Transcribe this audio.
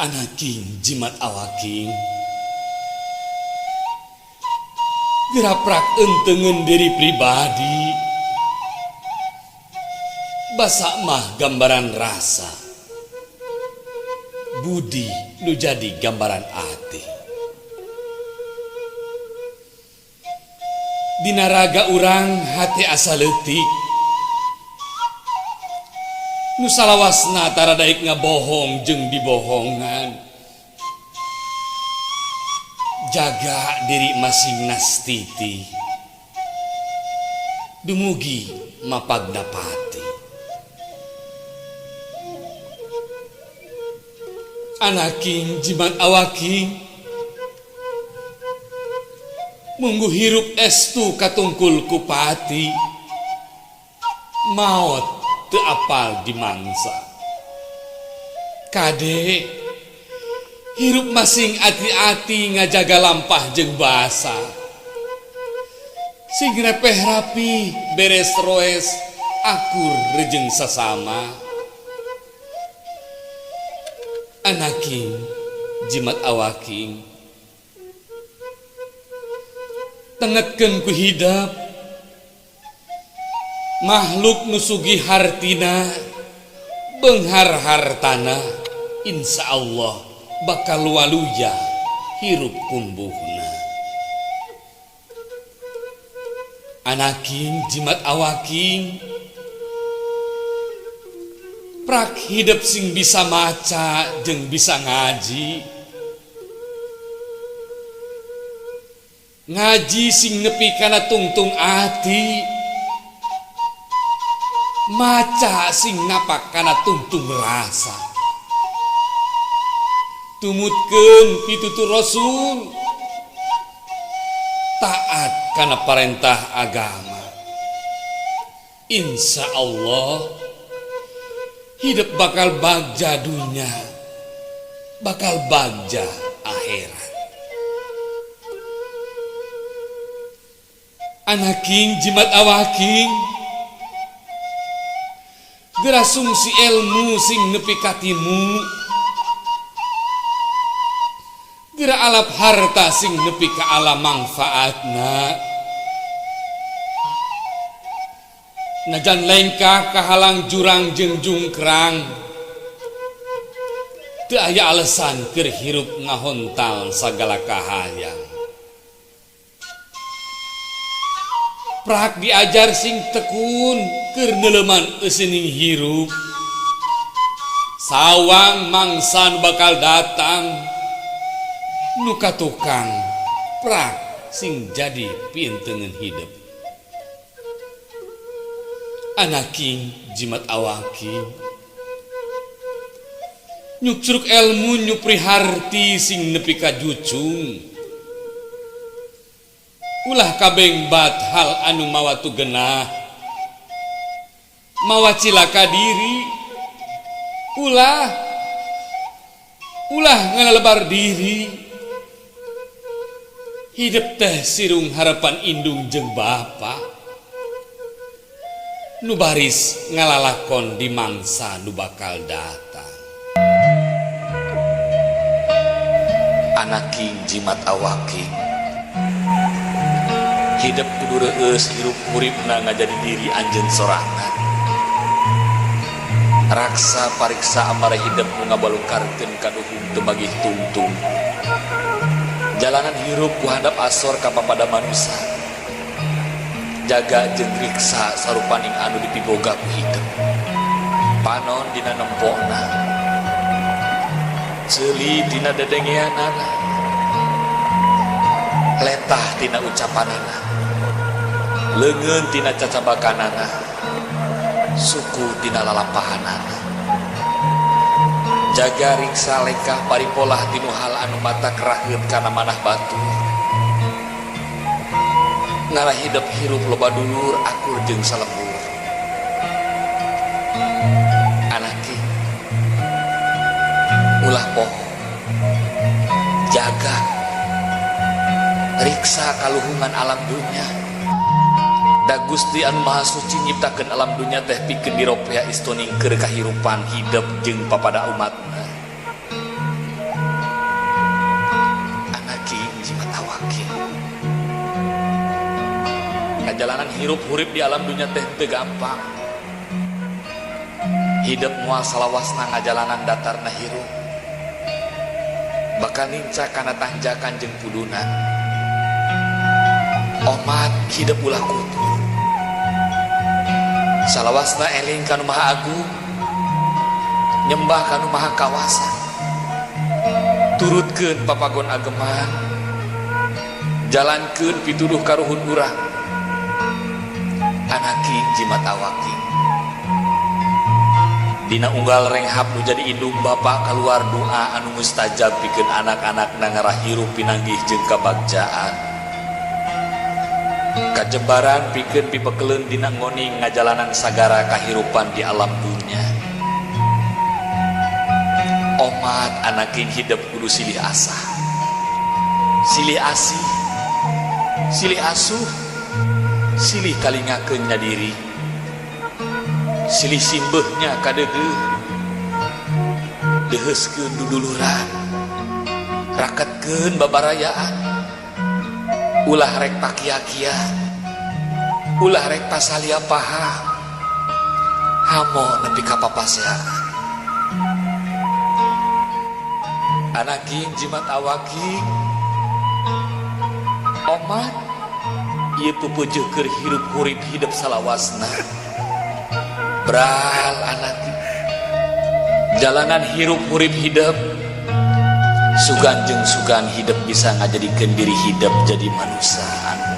Anaking jimat awaking geraprak entengen diri pribadi basa mah gambaran rasa budi nu jadi gambaran ati Dina raga urang hate asa leutik nu salawasna tara daek ngabohong jeung dibohongan. Jaga diri masing nastiti dumugi mapagna pati. Anaking jimat awaking munggu hirup estu katungkul ku pati maot teu apal dimangsa. Kade hirup masing ati-ati ngajaga lampah jeung basa. Sing repeh rapi beres roes akur rejeng sasama. Anaking jimat awaking tengetkeun ku hidep makhluk nu sugih hartina beunghar hartana insya Allah bakal waluya hirup kumbuhna. Anaking jimat awaking prak hidep sing bisa maca jeung bisa ngaji ngaji sing nepi kana tungtung ati maca sing napak kana tungtung rasa tumutkeun pitutur rasul taat kana parentah agama insya Allah hidup bakal bagja dunya bakal bagja akhirat. Anaking jimat awaking geura sungsi ilmu sing nepi ka timu geura alap harta sing nepi ka alam mangfaatna najan lengkah kahalang jurang jeung jungkrang teu aya alesan keur hirup ngahontal sagala kahayang. Prak diajar sing tekun keur neuleman eusining hirup sawang mangsa nu bakal datang nu ka tukang prak sing jadi pientengeun hidep. Anaking jimat awaking nyukcruk elmu nyupri harti sing nepi ka jucung ulah kabeng bat hal anu mawa tu genah mawa cilaka diri ulah ulah ngalelebar diri hidup teh sirung harapan indung jeung bapa nu baris ngalalakon di mangsa nu bakal datang. Anaking jimat awaking hidep kudu reueus hirup huripna ngajadi diri anjeun sorangan raksa pariksa amara hidep nu ngabalukarkeun kaduhung teu magih tungtung jalanan hirup ku handap asor ka papada manusa. Jaga jeung riksa sarupaning anu dipiboga ku hidep. Panon dina nempona, ceuli dina dedengeanana, letah tina ucapanana, leungeun tina cacabakanana, suku tina lalampahanana. Jaga riksa lengkah paripolah tinu hal anu matak raheut kana manah batur. Ngalah hidep hirup loba dulur akur jeung salembur. Anaki ulah poho jaga riksa kaluhungan alam dunya. Da Gusti anu Maha Suci nyiptakeun alam dunya teh pikeun diropea istoning keur kahirupan hidep jeung papada umatna. Ngajalanan hirup hurip di alam dunya teh teu gampang. Hidup moal salawasna ngajalanan datarna hirup. Bakal nincak kana tanjakan jeung puduna. Omat hidup ulah kutur. Salawasna eling kanu Maha Agung, nyembah kanu Maha Kawasa. Turutkeun papagon ageman, jalankeun pituduh karuhun urang. Anaki jimat awaki. Dina unggal renghap nu jadi indung bapa kaluar doa anu mustajab pikeun anak-anak ngarah hirup pinanggih jeung kabagjaan. Kajembaran pikeun pipekeleun dina ngoning ngajalanan sagara kahirupan di alam dunya. Omat anaking hidup kudu silih asah, silih asih, silih asuh, silih kalingakeun nya diri, silih simbeuhnya kadeudeuh, deuheuskeun duduluran, raketkeun babarayaan, ulah rek pakia-kia, ulah rek pasalia paha, hamo nepi ka papaseaan. Anaking jimat awaki, omat ieu pupeujeuk keur hirup hurip hidup salawasna. Bral anaki jalanan hirup hurip hidup sugan jeung sugan hidup bisa ngajadikeun diri hidup jadi manusia anu